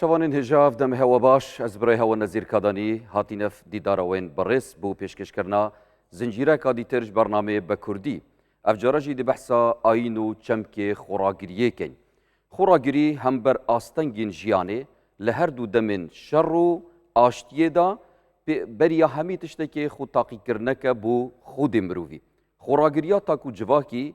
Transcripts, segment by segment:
Temaşevanên hêja ev dem hewa baş ez birê hewa Nezîr Kadanî hatîne dîdara wên birêz bo pêşkêşkirina zincîreka dîtir ji bernameyê bi Kurdî. Ev cara jî di behsa ayîn û çemkê xoragiriyê keyn. Xoragirî hember astengên jiyanê li her du demên şer û aştiyê de pê beriya hemî tiştekê xwe taqîkirineke bo xwedê mirovî. Xoragiriya tak û civakî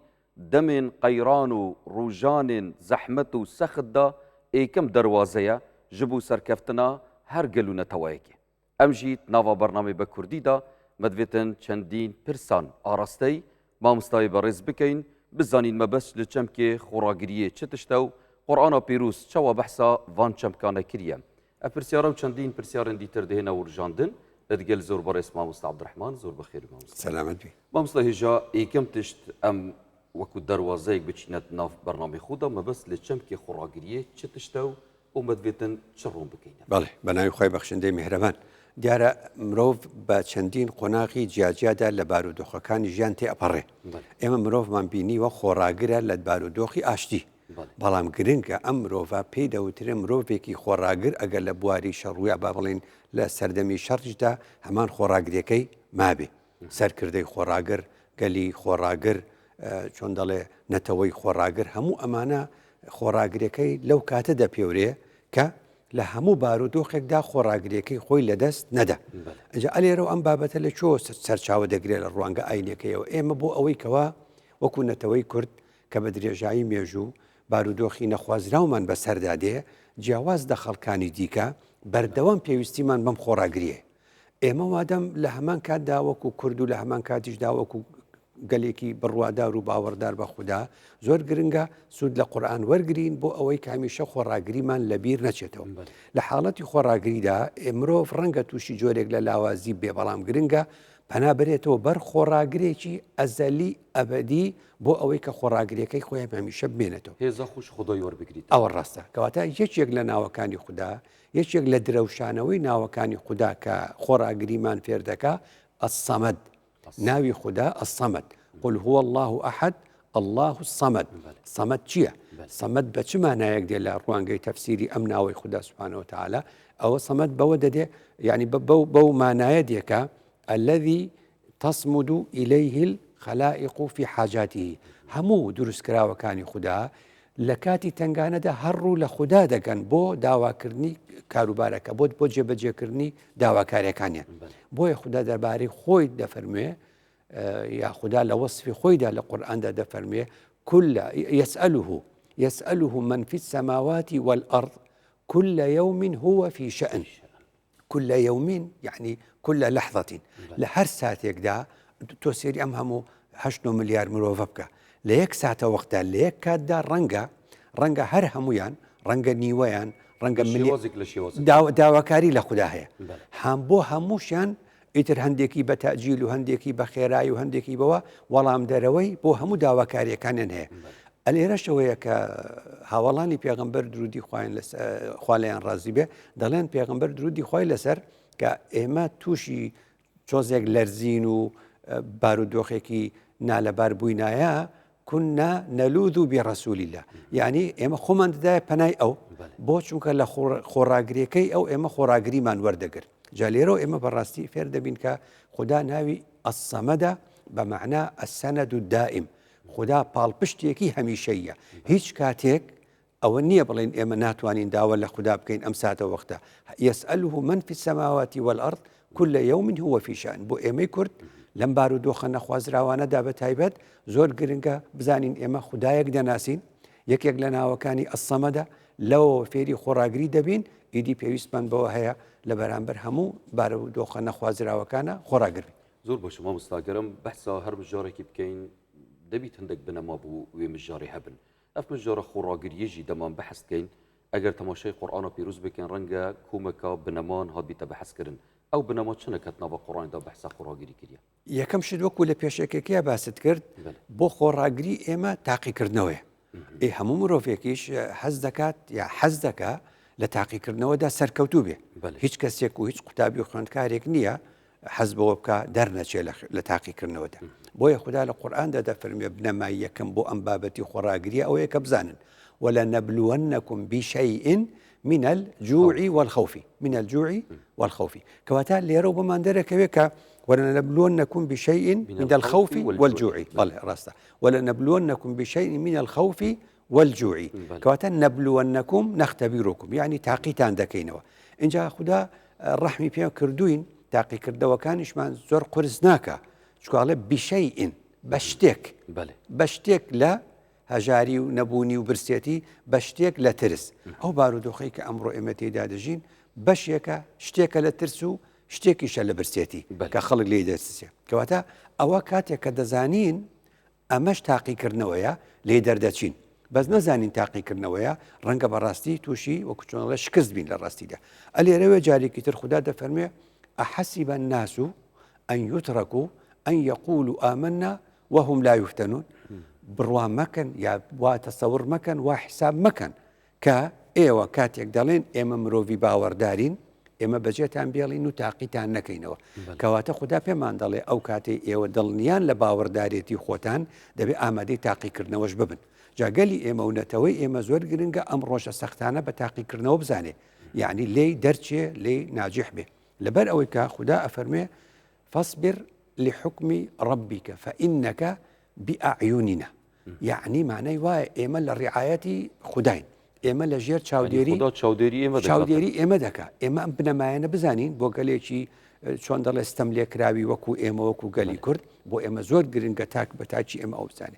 demên qeyran û rojanên zehmet û sext de êkem derwaze ye ji bo serkeftina her gel û neteweyekê. Em jî di nava bernameyê be Kurdî de me divêtin çendîn pirsan arastey mamostayê berêz bikeyn, bizanîn mebest li çemkê xoragiriyê çi tişt e û Qur'ana pîroz çawa behsa van çemkane kiriye. Ev pirsyara û çendîn pirsyarên dîtir dihêne wirjandin digel zor berêz mamosta Abdurehman. Zor bi xêr mamosta. Selamet bî. Mamosta hêja yekem tişt em wekû derwazeyek biçîne di nav bernameyê xwe de mebest li çemkê xoragiriyê çi tişt e û û me divêtin çi ron bikeyne. Belê, bi navê xwe yê bexşindeyê mîhreban. Diyar e mirov bi çendîn qonaxî ciya ciya de li barûdoxekanî jiyan tê eperê. Ême mirovman bînî wek xoragir e li barûdoxî aştî. بەڵام گرنگە ئەم مرۆڤە پێی دەوترێ مرۆڤێکی خۆڕاگر ئەگەر لە بواری شەڕویا با بڵێین لە سەردەمی شەڕیشدا هەمان خۆڕاگریەکەی مابێ. سەرکردەی خۆڕاگر، گەلی خۆڕاگر، چۆن دەڵێ نەتەوەی خۆڕاگر هەموو ئەمانە خۆڕاگرەکەی لەو کاتە دەپێورێ کە لە هەموو بارودۆخێکدا خۆڕاگرەکەی خۆی لەدەست نەدا. ئەجا ئەلێرەوە ئەم بابەتە لە کوێوە سەرچاوە دەگرێت لە ڕوانگە ئاینەکەیەوە ئێمە بۆ ئەوەی کەوا وەکو نەتەوەی کورد کە بە درێژایی مێژوو بارودۆخی نەخوازراومان بەسەردا دێ، جیاواز لە خەڵکانی دیکە، بەردەوام پێویستیمان بەم خۆڕاگرییە. ئێمە وادەم لە هەمان کاتدا وەکو کورد و لە هەمان کاتیشدا وەکو گەلێکی بڕوادار و باوەڕدار بە خودا، زۆر گرنگە سوود لە قورئان وەرگرین بۆ ئەوەی کە هەمیشە خۆڕاگریمان لەبیر نەچێتەوە. لە حاڵەتی خۆڕاگریدا مرۆڤ ڕەنگە تووشی جۆرێک لە لاوازی بێ، بەڵام گرنگە پەنا بەرێتەوە بەر خۆڕاگرێکی ئەزەلی ئەبەدی بۆ ئەوەی کە خۆڕاگریەکەی خۆی هەمیشە بمێنێتەوە. هێزە خوش خودای وەربگریت. ئەوە ڕاستە. کەواتە یەکێک لە ناوەکانی خودا، یەکێک لە درەوشانەوەی ناوەکانی خودا کە خۆڕاگریمان فێر دەکا، الصمد، ناوی خودا الصمد، قل هو اللە احد اللە الصمد. صمد چییە؟ صمد بە چ مانایەک دێ لە ڕوانگەی تەفسیری ئەم ناوەی خودا سبحانە وتعالی؟ ئەوە صمد بەوە دەدێ، یعنی بەو مانایە دێ کە الذی تصمد الیه الخلائق فی حاجاته، هەموو دروستکراوەکانی خودا لە کاتی تەنگانەدا هەر ڕوو لە خودا دەکەن بۆ داواکردنی کاروبارەکە بۆ بۆ جێبەجێکردنی داواکاریەکانیان. بۆیە خودا دەربارەی خۆی دەفەرموێ یا خودا لە وەسفی خۆیدا لە قورئاندا دەفەرموێ كل يسأله يسأله من في السماوات والأرض كل يوم هو في شأن. كل يوم یعنی كل لحظة لە هەر ساتێکدا تۆ سێری ئەم هەموو هەشت نۆ ملیار مرۆڤە بکە لە یەک ساتە وەختدا لە یەک کاتدا ڕەنگە ڕەنگە هەر هەمویان ڕەنگە نیوەیان ڕەنگە شێوازێک لە شێواز داواکاری لە خودا هەیە هەم بۆ هەمووشیان ئیتر هەندێکی بە تەجیل و هەندێکی بە خێرایی و هەندێکی بەوە وەڵام دەرەوەی بۆ هەموو داواکاریەکانیان هەیە. ئەلێرەشەوەیە کە هاوەڵانی پێغەمبەر درودی خوایان خوا لێیان ڕازی بێ دەڵێن پێغەمبەر درودی خوای لەسەر کە ئێمە تووشی چۆزێک لەرزین و بارودۆخێکی نالەبار بووینایە كنا نلوذ برسول الله یعنی ئێمە خۆمان دەدایە پەنای ئەو بۆ چونکە لە خۆڕاگرەکەی ئەو ئێمە خۆڕاگریمان وەردەگرت جا لێرەوە ئێمە بەڕاستی فێر دەبین کە خودا ناوی الصمد بە مەعنا السند الدائم خودا پاڵپشتێکی هەمیشەییە هیچ کاتێک ئەوە نییە بڵێن ئێمە ناتوانین داوا لە خودا بکەین ئەم ساتە وەختە يسأله من في السماوات والأرض كل يوم هو في شأن بۆ ئێمەی کورد لەم بارودۆخە نەخوازراوانەدا بە تایبەت زۆر گرنگە بزانین ئێمە خودایەک دەناسین یەکێک لە ناوەکانی الصمد ە لەوەوە فێری خۆڕاگری دەبین ئیدی پێویستمان بەوە هەیە لە بەرامبەر هەموو بارودۆخە نەخوازراوەکانە خۆڕاگر بین. زۆر باشە مامۆستا گەرم بەحسا هەر مژارێکی بکەین دەبیت هەندێک بنەما بوو وێ مژارێ هەبن ئەف مژارە خۆڕاگریە ژی دەمان بەحس کەین ئەگەر تەماشای قورئانە پیروز بکەین ڕەنگە کومەکا بنەمان هاتبیتە بەحس کردن ئەو بنەما چنە کە ناڤ قورئاندا بەحسا خۆڕاگری کریە؟ یەکەم شت وەکو لە پێشەکەکەیا باست کرد بۆ خۆڕاگری ئێمە تاقیکردنەوەیە ئێ هەموو مرۆڤێکیش حەز دەکات یا حەز دەکا لە تاقیکردنەوەدا سەرکەوتوو بێ هیچ کەسێک و هیچ قوتابی و خوێندکارێک نییە حەز بەوە بکا دەرنەچێ لە تاقیکردنەوەدا. بۆیە خودا لە قورئاندا دەفەرموێ بنەمای یەکەم بۆ ئەم بابەتی خۆڕاگرییە ئەوەیە کە بزانن ولنبلونکم بشیء. من الجوع والخوف من الجوع والخوف کەواتە لێرە بۆمان دەرەکەوێت کە ولنبلونكم بشيء من الخوف والجوع بەڵێ ڕاستە ولنبلونكم بشيء من الخوف والجوع کەواتە نبلونكم نختبركم یعنی تاقیتان دەکەینەوە اینجا خودا ڕەحمی پێ کردوین تاقیکردەوەکانیشمان زۆر قورس ناکە چکاڵێ بشيء بە شتێک بە شتێک لە هەژاری و نەبوونی و برسێتی بە شتێک لە ترس. ئەو بارودۆخەی کە ئەمڕۆ ئێمە تێیدا دەژین بەشێکە، شتێکە لە ترس و شتێکیشە لە برسێتی کە خەڵک لێی دەترسێ. کەواتە ئەوە کاتێک کە دەزانین ئەمەش تاقیکردنەوەیە لێی دەردەچین. بەس نەزانین تاقیکردنەوەیە ڕەنگە بەڕاستی تووشی وەکو چۆن ئەڵێ شکست بین لە ڕاستیدا. ئەلێرەوێ جارێکی تر خودا دەفەرموێ أحسب الناس أن يتركوا أن يقولوا آمنا وهم لا یفتنون، بڕوا مەکەن یا وا تەسەور مەکەن، وا حیساب مەکەن کە ئێوە کاتێک دەڵێن ئێمە مرۆڤی باوەڕدارین، ئێمە بەجێتان بێڵین و تاقیتان نەکەینەوە. کەواتە خودا پێمان دەڵێ ئەو کاتەی ئێوە دڵنیان لە باوەڕدارێتی خۆتان، دەبێ ئامادەی تاقیکردنەوەش ببن. جا گەلی ئێمە و نەتەوەی ئێمە زۆر گرنگە ئەم ڕۆژە سەختانە بە تاقیکردنەوە بزانێ، یەعنی لێی دەرچێ، لێی ناجیح بێ. لەبەر ئەوەی کە خودا ئەفەرموێ فاصبر لحکم ربک فانک باعیننا یەعنی مانای وایە ئێمە لە ڕعایەتی خوداین ئێمە لە ژێر چاودێری چاودێری ئێمە چاودێری ئێمە دەکا ئێمە ئەم بنەمایەنە بزانین بۆ گەلێکی چۆن دەڵێ ستەم لێکراوی وەکو ئێمە وەکو گەلی کورد بۆ ئێمە زۆر گرنگە تاک بە تاکی ئێمە ئەو بزانێ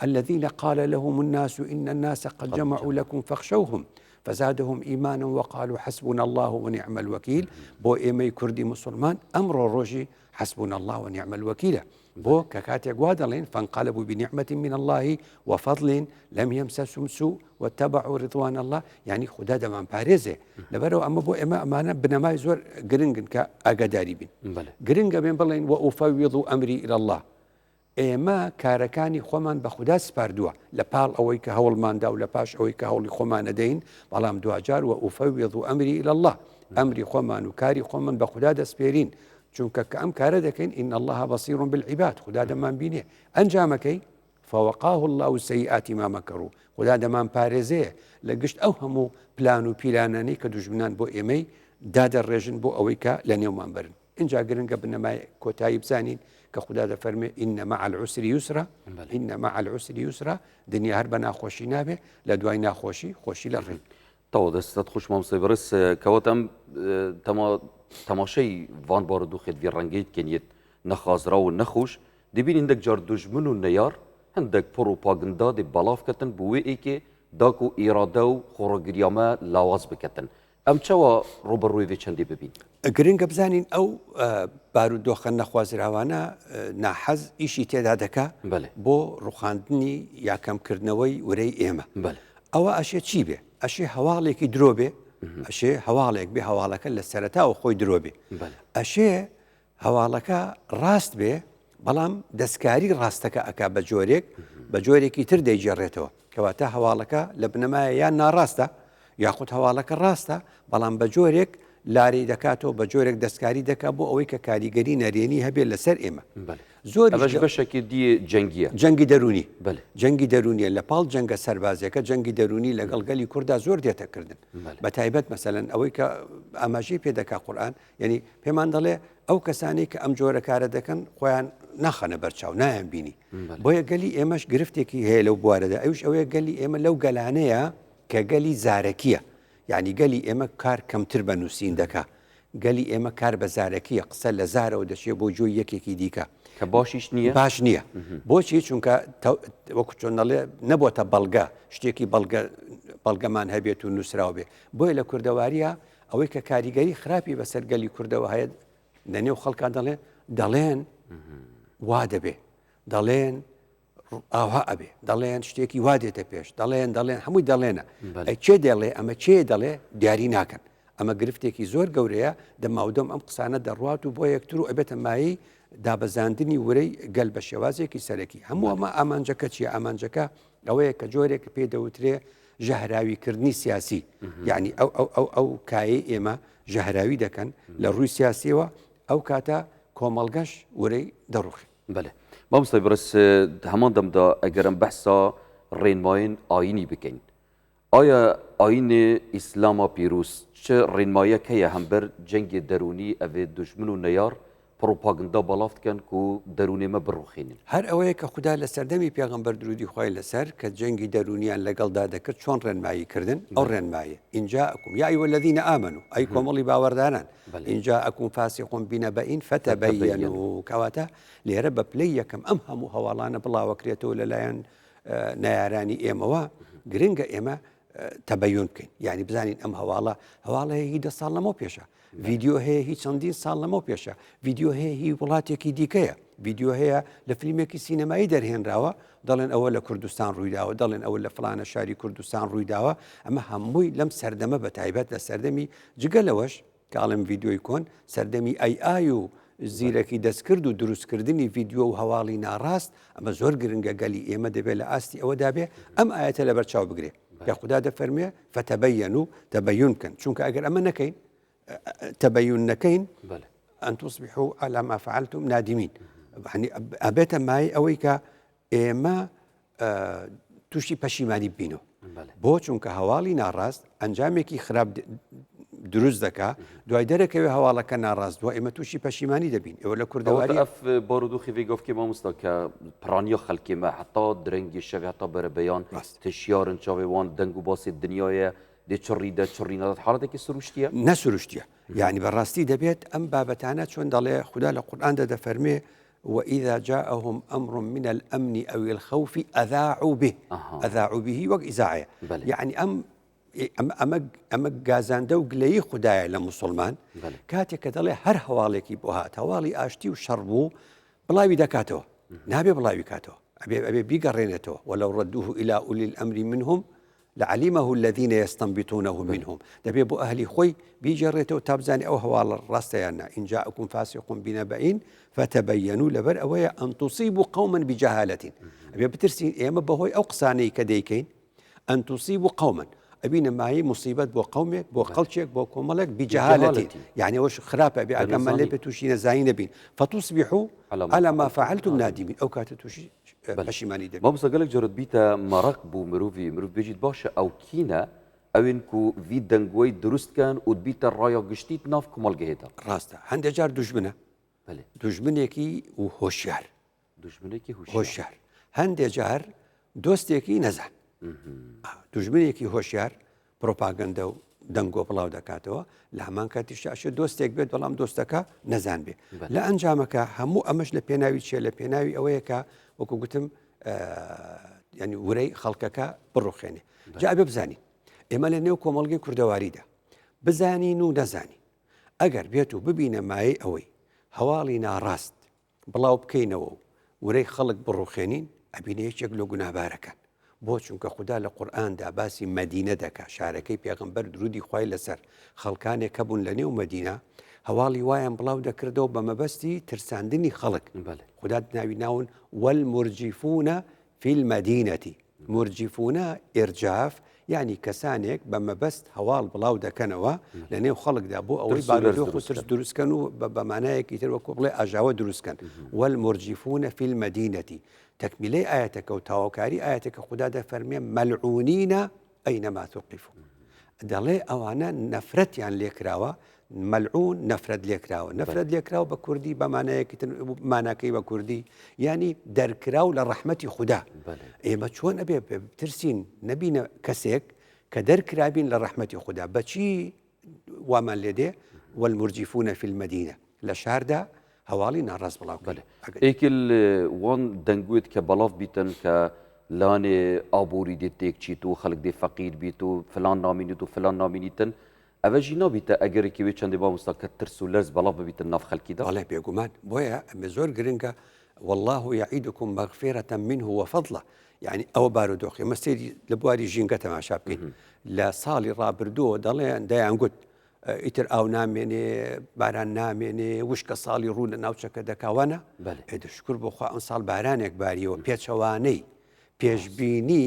الذين قال لهم الناس إن الناس قد جمعوا لكم فاخشوهم فزادهم إيمانا وقالوا حسبنا الله ونعم الوكيل بۆ ئێمەی کوردی موسڵمان ئەمڕۆ ڕۆژی حسبنا الله ونعم الوكيل بۆ کە کاتێک وا دەڵێن فانقلبوا بنعمة من الله وفضل لم يمسسهم سوء واتبعوا رضوان الله یعنی خودا دەمان پارێزێ لەبەرەوە ئەمە بۆ ئێمە ئەمانە بنەمای زۆر گرنگن کە ئاگاداری بین گرنگە بێن بڵێن وأفوض أمري إلى الله ئێمە کارەکانی خۆمان بە خودا سپاردووە، لە پاڵ ئەوەی کە هەوڵمان دا و لە پاش ئەوەی کە هەوڵی خۆمان ئەدەین، بەڵام دواجار وأفوض أمري إلى الله، ئەمری خۆمان و کاری خۆمان بە خودا دەسپێرین، چونکە کە ئەم کارە دەکەین إن الله بصير بالعباد، خودا دەمانبینێ، ئەنجامەکەی، فوقاه اللە سیئات ما مکروا، خودا دەمانپارێزێ لە گشت ئەو هەموو پلان و پیلانانەی کە دوژمنان بۆ ئێمەی دادەڕێژن بۆ ئەوەی کە لەنێومان بەرن. ئینجا گرنگە بنەمای کۆتایی بزانین کە خودا دەفەرمێ إن مع العسر يسرا إن مع العسر يسرا دنیا هەر بە ناخۆشی نابێ لە دوای ناخۆشی خۆشی لە ڕێ. تەواو دەستت خوش مامۆستای بەڕێز کەواتە ئەم تەما تەماشای ڤان بارودوخێت ڤی ڕەنگەیت کەنیت نەخوازراو و نەخۆش دەبین هندێک جار دوژمن و نەیار هندێک پڕوپاگندا دێ بەڵاف کەتن بۆ وێ ئێکێ داک و ئیرادە و خۆڕاگریامە لاواز بکەتن ئەم چاوا ڕووبەڕووی ڤێ چەندێ ببین؟ گرنگە بزانین ئەو بارودۆخە نەخوازراوانە ناحەز ئیشی تێدا دەکا بۆ ڕوخاندنی یا کەمکردنەوەی ورەی ئێمە. ئەوە ئەشێ چی بێ؟ ئەشێ هەواڵێکی درۆ بێ، ئەشێ هەواڵێک بێ هەواڵەکە لە سەرەتاوە خۆی درۆ بێ. ئەشێ هەواڵەکە ڕاست بێ بەڵام دەستکاری ڕاستەکە ئەکا بە جۆرێک بە جۆرێکی تر دەیگێڕێتەوە کەواتە هەواڵەکە لە بنەمایە یان ناڕاستە یاخود هەواڵەکە ڕاستە بەڵام بە جۆرێک لاری دەکاتەوە بە جۆرێک دەستکاری دەکات بۆ ئەوەی کە کاریگەری نەرێنی هەبێت لەسەر ئێمە زۆر بەش بەشێکی دی جەنگیە جەنگی دەرونی جەنگی دەرونیە لە پاڵ جەنگە سەربازیەکە جەنگی دەرونی لەگەڵ گەلی کووردا زۆر دێتەکردن بە تایبەت مەسەلەن ئەوەی کە ئاماژەی پێدەکا قورئان یعنی پێمان دەڵێ ئەو کەسانەی کە ئەم جۆرە کارە دەکەن خۆیان ناخەنە بەرچاو نایان بینی بۆیە گەلی ئێمەش گرفتێکی هەیە لەو بوارەدا ئەوش ئەوەیە گەلی ئێمە لەو گەلانەیە کە گەلی زارەکیە یعنی گەلی ئێمە کار کەمتر بە نووسین دەکا گەلی ئێمە کار بە زارەکیە قسە لە زارەوە دەچێت بۆ گوێی یەکێکی دیکە کە باشیش نییە باش نییە بۆچی چونکە وەکو چۆن دەڵێ نەبۆتە بەڵگە شتێکی بەڵگە بەڵگەمان هەبێت و نووسراو بێ بۆیە لە کوردەواریە ئەوەی کە کاریگەری خراپی بەسەر گەلی کوردەوە هەیە لە نێو خەڵکان دەڵێن دەڵێن وا دەبێ دەڵێن ئاها ئەبێ دەڵێن شتێکی وا دێتە پێش دەڵێن دەڵێن هەمووی دەڵێنە ئەی کێ دەڵێ ئەمە کێ دەڵێ دیاری ناکەن ئەمە گرفتێکی زۆر گەورەیە دەماودەم ئەم قسانە دەڕوات و بۆ یەکتر و ئەبێتە مایەی دابەزاندنی ورەی گەل بە شێوازێکی سەرەکی هەموو ئەمە ئامانجەکە چیە ئامانجەکە ئەوەیە کە جۆرێک پێ دەوترێ ژەهراوی کردنی سیاسی یعنی ئەو ئەو ئەو ئەو کایەی ئێمە ژەهراوی دەکەن لە ڕووی سیاسیەوە ئەو کاتە کۆمەڵگەش ورەی دەڕوخێ. بەلێ مامۆستای بەڕێز هەمان دەمدا ئەگەر ئەم بەحسا ڕێنمایین ئاینی بکەین. ئایا ئایینێ ئیسلاما پیروز چ ڕێنمایەک هەیە هەمبەر جەنگێ دەروونی ئەڤێ دوژمن و نەیار پڕوپاگندا بەڵاف دکەن کو دەروونێ مە بڕوخێنن؟ هەر ئەوەیە کە خودا لە سەردەمی پێغەمبەر دروودی خوای لەسەر کە جەنگی دەروونیان لەگەڵدا دەکرد چۆن ڕێنمایی کردن ئەو ڕێنمایە إن جاءكم يا أيها الذين آمنوا ئەی کۆمەڵی باوەڕداران إن جاءكم فاسق بنبإ فتبينوا کەواتە لێرە بە پلەی یەکەم ئەم هەموو هەواڵانە بڵاوەکرێتەوە لەلایەن نەیارانی ئێمەوە گرنگە ئێمە تەبەیون بکەین یعنی بزانین ئەم هەواڵە هەواڵە هی دە ساڵ لەمەو پێشە ڤیددیو هەیە هی چەندین ساڵ لەمەو پێشە ڤیددیو هەیە هی وڵاتێکی دیکەیە ڤیددیو هەیە لە فیلمێکی سینەمایی دەرهێنراوە دەڵێن ئەوە لە کوردستان ڕوویداوە دەڵێن ئەوە لە فلانە شاری کوردستان ڕوویداوە ئەمە هەمووی لەم سەردەمە بە تایبەت لە سەردەمی جگە لەوەش کە ئەڵێم ڤیدیۆی کۆن، سەردەمی ئەی ئای و زیرەکی دەستکرد و دروستکردنی ڤیدیۆ و هەواڵی ناڕاست، ئەمە زۆر گرنگە گەلی ئێمە دەبێت لە ئاستی ئەوەدا بێ ئەم ئایەتە لەبەر چاو بگرێ کە خودا دەفەرموێ فتبینوا تبین بکەن چونکە ئەگەر ئەمە نەکەین تبین نەکەین أن تصبحوا على ما فعلتم نادمين ئەبێتە مای ئەوەی کە ئێمە تووشی پەشیمانی ببینەوە بۆ چونکە هەواڵی ناڕاست ئەنجامێکی خراپ دروست دەکا دوای دەرەکەوێ هەواڵەکە ناڕاست بووە ئێمە تووشی پەشیمانی دەبین ئێوە لە کوردەواری ئەف بارودوخی ڤێگۆفکی مامۆستا کە پرانیا خەلکێ مە حتا درەنگی شەوێ حتا بەرە بەیان تشیارن چاوێ وان دەنگ و باسی دنیایە دێ چڕی دە چڕی نادات حاڵەتێکی سروشتیە نە سروشتیە یعنی بەڕاستی دەبێت ئەم بابەتانە چۆن دەڵێ خودا لە قورئاندا دەفەرمێ وإذا جاءهم أمر من الأمن أو الخوف أذاعوا به أذاعوا به وەک ئیزاعەیە یعنی ئەم ئەمە ئەمە گازاندە و گلەیی خودایە لە موسڵمان کاتێک کە دەڵێ هەر هەواڵێکی بۆ هات هەواڵی ئاشتی و شەڕ بوو بڵاوی دەکاتەوە نابێ بڵاوی کاتەوە ئەبێ ئەبێ بیگەڕێنێتەوە ولو ردوه إلى أولي الأمر منهم لعلمه الذین یستنبطونه منهم، دەبێ بۆ ئەهلی خۆی بیگێڕێتەوە تا بزانێ ئەو هەواڵە ڕاستە یان نا، ان جاءکم فاسق بنبأ فتبینوا، لەبەر ئەوەیە ان تصیبوا قوما بجهالە، ئەبێ بترسین ئێمە بەهۆی ئەو قسانەی کە دەیکەین، ان تصیبوا قوما، ئەبینە مایەی موسیبەت بۆ قەومێک، بۆ خەڵکێک، بۆ کۆمەڵێک، بجهالە، یعنی ئەوەش خراپە، ئەبێ ئاگامان لێ بێت تووشی نەزانی نەبین، فتصبحوا علی ما فعلتم نادمین، ئەو کاتە تووشی پەشیمانی دەبی. مامۆستا گەلەک جارت بیتە مەرەق بوو مروڤی مروڤ بێژیت باشە ئەو کینە ئەوێن کو ڤی دەنگوەی دروست کەن و بیتە ڕایا گشتیت ناف کومەڵگەهێدا. ڕاستە هەندێ جار دوژمنە دوژمنێکی و هۆشیار دوژمنێکی هۆشیار هەندێ جار دۆستێکی نەزان دوژمنێکی هۆشیار پرۆپاگەندە و دەنگۆ بڵاو دەکاتەوە، لە هەمان کاتیشدا ئەشێ دۆستێک بێت بەڵام دۆستەکە نەزان بێ. لە ئەنجامەکە هەموو ئەمەش لە پێناوی چیە؟ لە پێناوی ئەوەیە کە وەکو گوتم ینی ورەی خەڵکەکە بڕوخێنێ. جا ئەبێ بزانین ئێمە لە نێو کۆمەڵگەی کوردەواریدا بزانین و نەزانین ئەگەر بێت و ببینە مایەی ئەوەی هەواڵی ناڕاست بڵاو بکەینەوە و ورەی خەڵک بڕوخێنین ئەبینە یەکێک لە گوناهبارەکان بۆ چونکە خودا لە قورئاندا باسی مەدینە دەکا شارەکەی پێغەمبەر درودی خوای لەسەر خەڵکانێک هەبوون لە نێو مەدینە هەواڵی وایان بڵاو دەکردەوە بە مەبەستی ترساندنی خەڵک خودا ناوی ناون والمرجفون فی المدینە مورجیفونە، ئیرجاف، یانی کەسانێک بە مەبەست هەواڵ بڵاو دەکەنەوە لە نێو خەڵکدا بۆ ئەوەی بارودۆخ و ترس دروستکەن و بە مانایەکی تر وەکو بڵێ ئاژاوە دروستکەن والمرجفون فی المدینە تەکمیلەی ئایەتەکە و تەواوکاری ئایەتەکە خودا دەفەرمێ ملعونین أينما ثقفوا دەڵێ ئەوانە نەفرەتیان لێکراوە مەلعون نەفرەت لێکراوە نەفرەت لێکراو بە کوردی بە مانایەکی تر ماناکەی بە کوردی یانی دەرکراو لە ڕەحمەتی خودا ئێمە چۆن ئەبێ بترسین نەبینە کەسێک کە دەرکرابین لە ڕەحمەتی خودا بەچی وامان لێدێ والمرجفون في المدينة لە شاردا هەواڵی ناڕاست بڵاو بەێ ئێکل وان دەنگوێت کە بەڵاف بیتن کە لانێ ئابووری دێت تێک چیت و خەڵک دێ فەقیر بیت و فلان نامینیت و فلان نامینیتن ئەڤە ژی نابیتە ئەگەرێکی وێ چەندێ مامۆستا کە ترس و لەرز بەڵاف ببیتن ناف خەلکیدا؟ بەڵێ بێگومان بۆیە ئەمە زۆر گرنگە واللە یعدکم مغفرە منه وفضلا یعنی ئەوە بارودۆخی ئەمە سەیری لە بواری ژینگە تەماشا بکەین لە ساڵی ڕابردووە دەڵێن دەیان گوت ئیتر ئاو نامێنێ باران نامێنێ وشکە ساڵی ڕوو لە ناوچەکە دەکاوانە ئێدە شکر بۆخوا ئەم ساڵ بارانێک باریەوە پێچەوانەی پێشبینی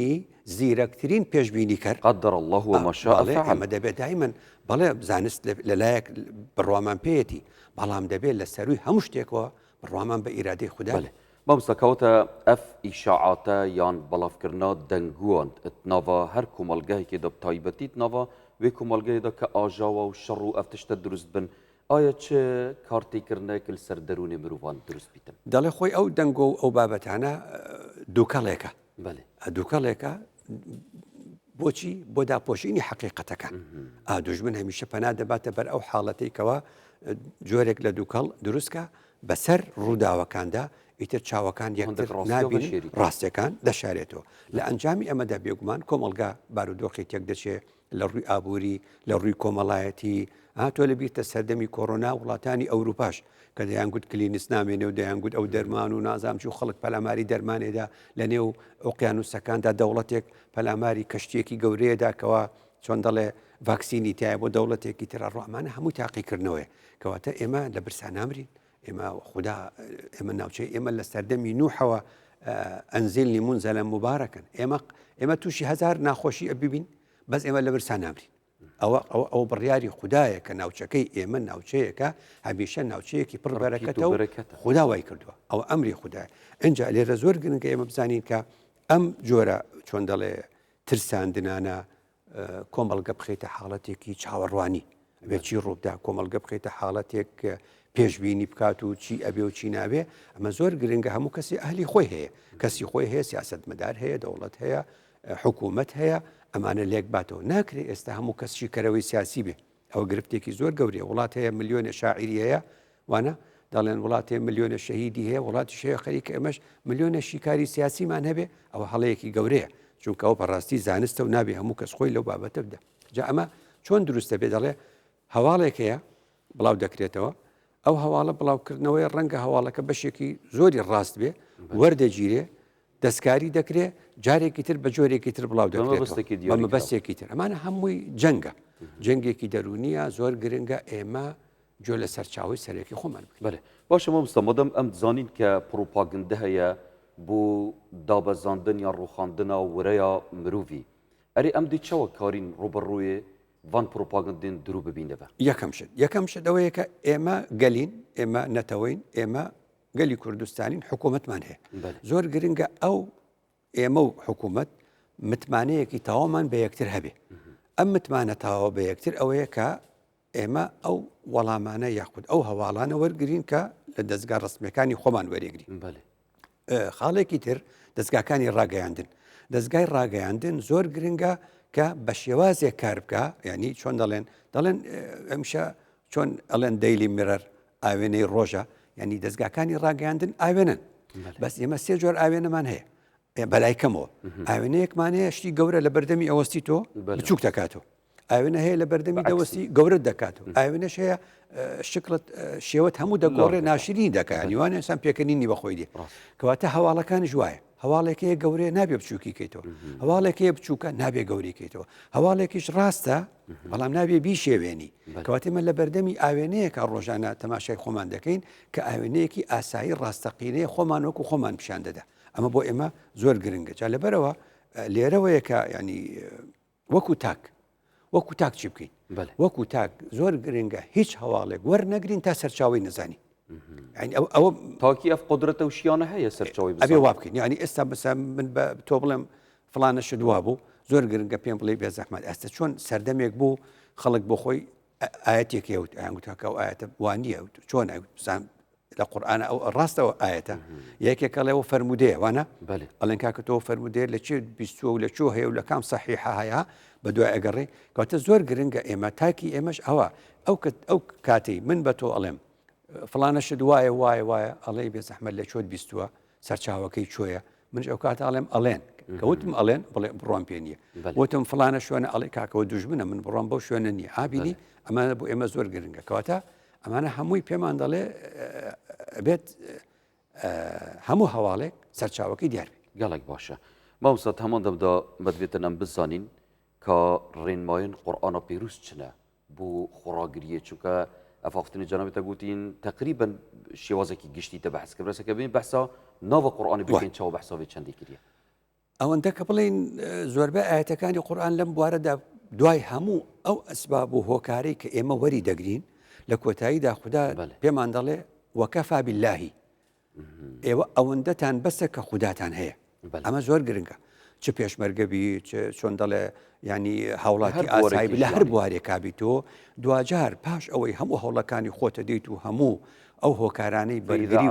زیرەکترین پێشبینیکەر. قدر اللە وما شاء فعل. ئەمە دەبێت دایمەن بەڵێ زانست لەلایەک بڕوامان پێیەتی بەڵام دەبێت لە سەروی هەموو شتێکەوە بڕوامان بە ئیرادەی خودا بێت. مامۆستا کەواتە ئەف ئیشاعاتە یان بەڵاڤکردنا دەنگوان ت ناڤا هەر کومەڵگەهێکێ دا بتایبەتی ت ناڤا وێ کومەڵگەهێ دا کە ئاژاوە و شەڕ و ئەف تشتە دروست بن ئایا چ کارتێکردنێک ل سەر دەروونێ مروڤان دروست بیتن؟ دەڵێ خۆی ئەو دەنگۆ و ئەو بابەتانە دووکەڵێکە. بەلێ. دووکەڵێکە بۆچی؟ بۆ داپۆشینی حەقیقەتەکان. ئا دوژمن هەمیشە پەنا دەباتە بەر ئەو حاڵەتەی کەوا جۆرێک لە دووکەڵ دروستکە بەسەر ڕووداوەکاندا ئیتر چاوەکان یەکتر نابین ڕاستیەکان دەشارێتەوە لە ئەنجامی ئەمەدا بێگومان کۆمەڵگا بارودۆخی تێک دەچێ لە ڕووی ئابووری لە ڕووی کۆمەڵایەتی تۆ لە بیرتە سەردەمی کۆرۆنا وڵاتانی ئەوروپاش کە دەیانگوت کلینس نامێنێ و دەیانگوت ئەو دەرمان و نازام چی و خەڵک پەلاماری دەرمانێدا لە نێو ئۆقیانوسەکاندا دەوڵەتێک پەلاماری کەشتیەکی گەورەیەدا کەوا چۆن دەڵێ ڤاکسینی تایە بۆ دەوڵەتێکی تر ئەڕۆ ئەمانە هەموو تاقیکردنەوەیە کەواتە ئێمە لە برسا نامرین ئێمە خدا ئێمە ناوچەی ئێمە لە سەردەمی نوحەوە ئەنزیلنی منزلا مبارەکەن ئێمە ئێمە تووشی هەزار ناخۆشی ئەبیبین بەس ئێمە لە برسا نامرین ئەوە ئەوە ئەو بڕیاری خدایە کە ناوچەکەی ئێمە ناوچەیەکە هەمیشە ناوچەیەکی پڕ بەرەکەتە و خدا وای کردووە ئەوە ئەمری خدایە ئینجا لێرە زۆر گرنگە ئێمە بزانین کە ئەم جۆرە چۆن دەڵێ ترساندنانە کۆمەڵگە بخەیتە حاڵەتێکی چاوەڕوانی ئەبێ چی ڕووبدا کۆمەڵگە بخەیتە حاڵەتێک پێشبینی بکات و چی ئەبێ و چی نابێ ئەمە زۆر گرنگە هەموو کەسی ئەهلی خۆی هەیە کەسی خۆی هەیە سیاستمەدار هەیە دەوڵەت هەیە حکوومەت هەیە ئەمانە لێک باتەوە ناکرێ ئێستا هەموو کەس شیکەرەوەی سیاسی بێ ئەوە گرفتێکی زۆر گەورەیە وڵات هەیە ملیۆنێ شاعیری هەیە وانە دەڵێن وڵاتێ ملیۆنە شەهیدی هەیە وڵاتیش هەیە خەریکە ئێمەش ملیۆنە شیکاری سیاسیمان هەبێ ئەوە هەڵەیەکی گەورەیە چونکە ئەو بەڕاستی زانستە و نابێ هەموو کەس خۆی لەو بابەتە بدە جا ئەمە چۆن دروستە بێ دەڵێ هەواڵێک هەیە بڵاو دەکرێتەوە ئەو هەواڵە بڵاوکردنەوەی ڕەنگە هەواڵەکە بەشێکی زۆری ڕاست بێ وەردەگیرێ دەستکاری دەکرێ جارێکی تر بە جۆرێکی تر بڵاو دەکرێتەوە بە مەبەستێکی تر ئەمانە هەمووی جەنگە جەنگێکی دەرونیە زۆر گرنگە ئێمە گوێ لە سەرچاوەی سەرەکی خۆمان بگرین. بەلێ باشە مامۆستا مادام ئەم دزانین کە پڕوپاگندە هەیە بۆ دابەزاندن یان ڕوخاندنا ورەیا مروڤی ئەرێ ئەم دێ چاوە کارین ڕوبەڕوێ ڤان پڕوپاگندێن درو ببینەڤە؟ یەکەم شت یەکەم شت ئەوەیە کە ئێمە گەلین ئێمە نەتەوەین ئێمە گەلی کوردستانین حکوومەتمان هەیە زۆر گرنگە ئەو ئێمە و حکوومەت متمانەیەکی تەواومان بە یەکتر هەبێ ئەم متمانە تەواوە بە یەکتر ئەوەیە کە ئێمە ئەو وەڵامانە یاخود ئەو هەواڵانە وەرگین کە لە دەستگا ڕسمیەکانی خۆمان وەرێگرین خاڵێکی تر دەستگاکانی ڕاگەیاندن دەستگای ڕاگەیاندن زۆر گرنگە کە بە شێوازێک کار بکە ینی چۆن دەڵێن دەڵێن ئەمشە چۆن ئەڵێن دەیلی میرەر ئاوێنەی ڕۆژە ینی دەستگاکانی ڕاگەیاندن ئاوێنن بەس ئێمە سێ جۆر ئاوێنەمان هەیە بەلای کەمەوە ئاوێنەیەکمان هەیە شتی گەورە لە بەردەمی ئەوەستی تۆ بچوک دەکاتەوە ئاوێنە هەیە لە بەردەمی دەوەستی گەورەت دەکاتەوە ئاوێنەش هەیە شکڵت شێوەت هەموو دەگۆڕێ ناشرین دەکات نیوان ئینسان پێکەنینی بەخۆی دێ کەواتە هەواڵەکانیش وایە هەواڵێک هەیە گەورەیە نابێ بچووکی کەیتەوە هەواڵێک هەیە بچووکە نابێ گەوری کەیتەوە هەواڵێکیش ڕاستە بەڵام نابێ بیشێوێنی کەواتە ئێمە لە بەردەمی ئاوێنەیەکە ڕۆژانە تەماشای خۆمان دەکەین کە ئاوێنەیەکی ئاسایی ڕاستەقینەیە خۆمان وەکو خۆمان پیشان دەدا ئەمە بۆ ئێمە زۆر گرنگە جا لەبەرەوە لێرەوەیە کە ینی وەکو تاک وەکو تاک چی بکەین وەکو تاک زۆر گرنگە هیچ هەواڵێک وەرنەگرین تا سەرچاوی نەزانین ئەوە تاکی ئەف قدرەتە و شیانە هەیە سەرچاوی ئەبێ وا بکەین ینی ئێستا بەسە من بە تۆ بڵێم فلانە شت وا بوو زۆر گرنگە پێم بڵێ بێ زەحمەت ئەستە چۆن سەردەمێک بوو خەڵک بۆ خۆی ئاەتێک هەیە وت ئەیان گوت کاکە ئەو ئاەتە وانە چۆن بزان لە قورآانە ئەو ڕاستەوە ئاەتە یەکێک ئەڵێەوە فەرمودەیە وانە ئەڵێن کاکە تۆ فەرمودەیە لە چێ بیستوە و لە چۆ هەیە و لە کام سەحیحە هەیە بە دوای ئەگەڕێ کەواتە زۆر گرنگە ئێمە تاکی ئێمەش ئەوە ئەو ئەو کاتەی من بە تۆ ئەڵێم فلانە شت وایە وایە وایە ئەڵێ بێ زەحمەت لە چۆت بیستووە سەرچاوەکەی چۆیە منش ئەو کاتە ئەڵێم ئەڵێن کەوتم ئەڵێن بڵێ بڕۆم پێ نییە وتم فلانە شوێنە ئەڵێ کاکەوە دوژمنە من بڕۆم بەو شوێنە نییە ئابینی ئەمانە بۆ ئێمە زۆر گرنگە کەواتە ئەمانە هەمووی پێمان دەڵێ بێت هەموو هەواڵێک سەرچاوەکەی دیار بێت گەڵێک باشە مامۆستا هەمان دەمدا مەدوێتن ئەم بزانین کە ڕێنمایەن قورئانە پێروز چنە بۆ خۆڕاگریە چونکە ئەفافتنی جەنابی تە گوتین تقریبا شێوازێکی گشتی تە بەحس کرد بەسەکە بین بەحسا ناوە قورئانی بکەین چاو بەحسا وێ چەندی کریە. ئەوەندە کە بڵێین زۆربەی ئایەتەکانی قورئان لەم بوارەدا دوای هەموو ئەو ئەسباب و هۆکارەی کە ئێمە وەری دەگرین لە کۆتاییدا خودا پێمان دەڵێ وەکەفا باللهی. ئێوە ئەوەندەتان بەسە کە خوداتان هەیە. ئەمە زۆر گرنگە چ پێشمەرگە بی چۆن دەڵێ ینی هاوڵاتی ئاسایی لە هەر بوارێکا بی تۆ دواجار پاش ئەوەی هەموو هەوڵەکانی خۆتە دیت و هەموو ئەو هۆکارانەی بەرگری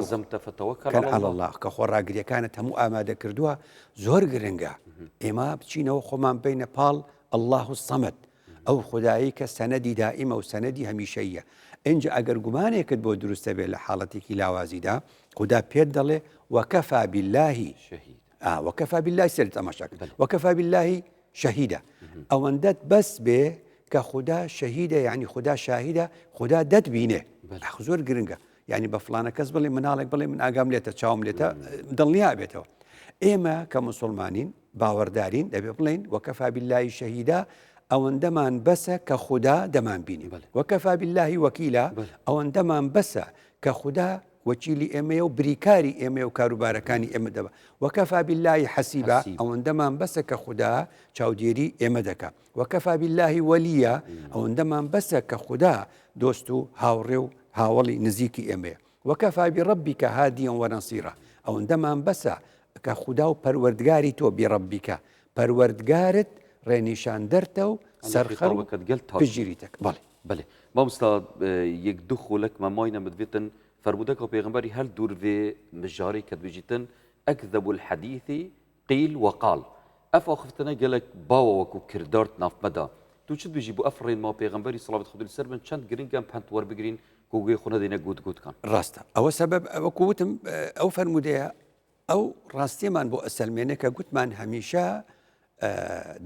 الله کە خۆڕاگریەکانت هەموو ئامادە کردووە زۆر گرنگە ئێمە بچینەوە خۆمان بینە پاڵ الله الصمد ئەو خودایەی کە سەنەدی دائیمە و سەنەدی هەمیشەییە. ئینجا ئەگەر گومانێکت بۆ دروست دەبێت لە حاڵەتێکی لاوازیدا، خودا پێت دەڵێ وکفی باللە شهیدا، وکفی باللە سەر تەماشا کرد، وکفی باللە شهیدا، ئەوەندەت بەس بێ کە خودا شەهیدە یعنی خودا شاهیدە خودا دەتبینێ. ئەخ زۆر گرنگە یعنی بە فلانە کەس بڵێ مناڵێک بڵێ من ئاگام لێتە چاوم لێتە دڵنیا بێتەوە. ئێمە کە مسلمانین باوەڕدارین دەبێ بڵێین وکفی باللە شهیدا ئەوەندەمان بەسە کە خودا دەمانبینێ وکفی باللە وکیلا ئەوەندەمان بەسە کە خودا وەکیلی ئێمەیە و بریکاری ئێمەیە و کاروبارەکانی ئێمە دەبا وکفی باللە حسیبا ئەوەندەمان بەسە کە خودا چاودێری ئێمە دەکا وکفی باللە ولیا ئەوەندەمان بەسە کە خودا دۆست و هاوڕێ و هاوەڵی نزیکی ئێمەیە وکفی بربک هادیا ونصیرا، ئەوەندەمان بەسە کە خودا و پەروەردگاری تۆ، بربک، پەروەردگارت ڕێنیشاندەرتە و سەرخەر و پشتگیریتە. بەڵێ. بەلێ مامۆستا یەک دوو خولەک مە ماینە مدڤێتن فەرموودەکە پێغەمبەری هەر دوور ڤێ مژارێ کە دبێژیتن اکذب الحدیث قیل وقال ئەف ئاخفتنە گەلەک باوە وەکو کردارت ناف مەدا تو چ دبیژی بو ئەف ڕێنما پێغەمبەری سڵاوت خودی لەسەر بن چەند گرنگە ئەم پەند وەربگرین کو گوێ خو نەدەینە گوت گوتکان. ڕاستە ئەوە سەبەب وەکو وتم ئەو فەرموودەیە ئەو ڕاستیەمان بۆ ئەسەلمێنێ کە گوتمان هەمیشە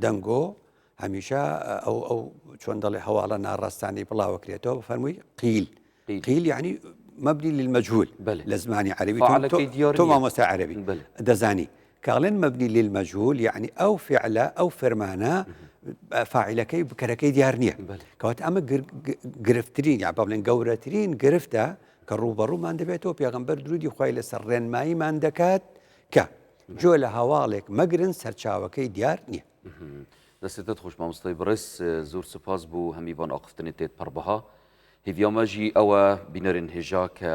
دەنگۆ هەمیشە ئەو ئەو چۆن دەڵێ هەواڵە ناڕاستانەی بڵاوەکرێتەوە فەرمووی قیل قیل یعنی مبنی للمجهول لە زمانی عەربی تۆ مامۆستا عەربی دەزانی کاڵێن مبنی للمجهول یعنی ئەو فعلە ئەو فەرمانە فاعلەکەی بکەرەکەی دیار نییە کەوات ئەمە گرفتترین یا بڵێن گەورەترین گرفتە کە ڕووبەڕوومان دەبێتەوە پێغەمبەر درودی خوای لەسەر ڕێنماییمان دەکات کە جۆ لە هەواڵێک مەگرن سەرچاوەکەی دیار نییە. دەستت خۆش مامۆستای بەڕێز زۆر سوپاس بۆ هەمی ڤان ئاخفتنێ تێت پڕ بەها هیڤیا مە ژی ئەوە بینەرێن هێژا کە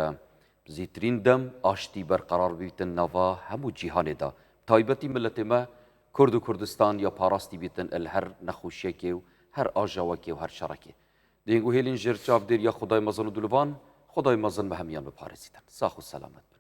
زیترین دەم ئاشتی بەرقەرار بیتن ناڤا هەموو جیهانێدا تایبەتی ملەتێ مە کورد و کوردستان یا پاراستی بیتن ال هەر نەخۆشیەکێ و هەر ئاژاوەکێ و هەر شەڕەکێ دێنگ و هێلین ژێر چاڤدێریا خودای مەزن و دلوڤان خودای مەزن مە هەمیان بپارێزیتن ساخ و سەلامەت بن.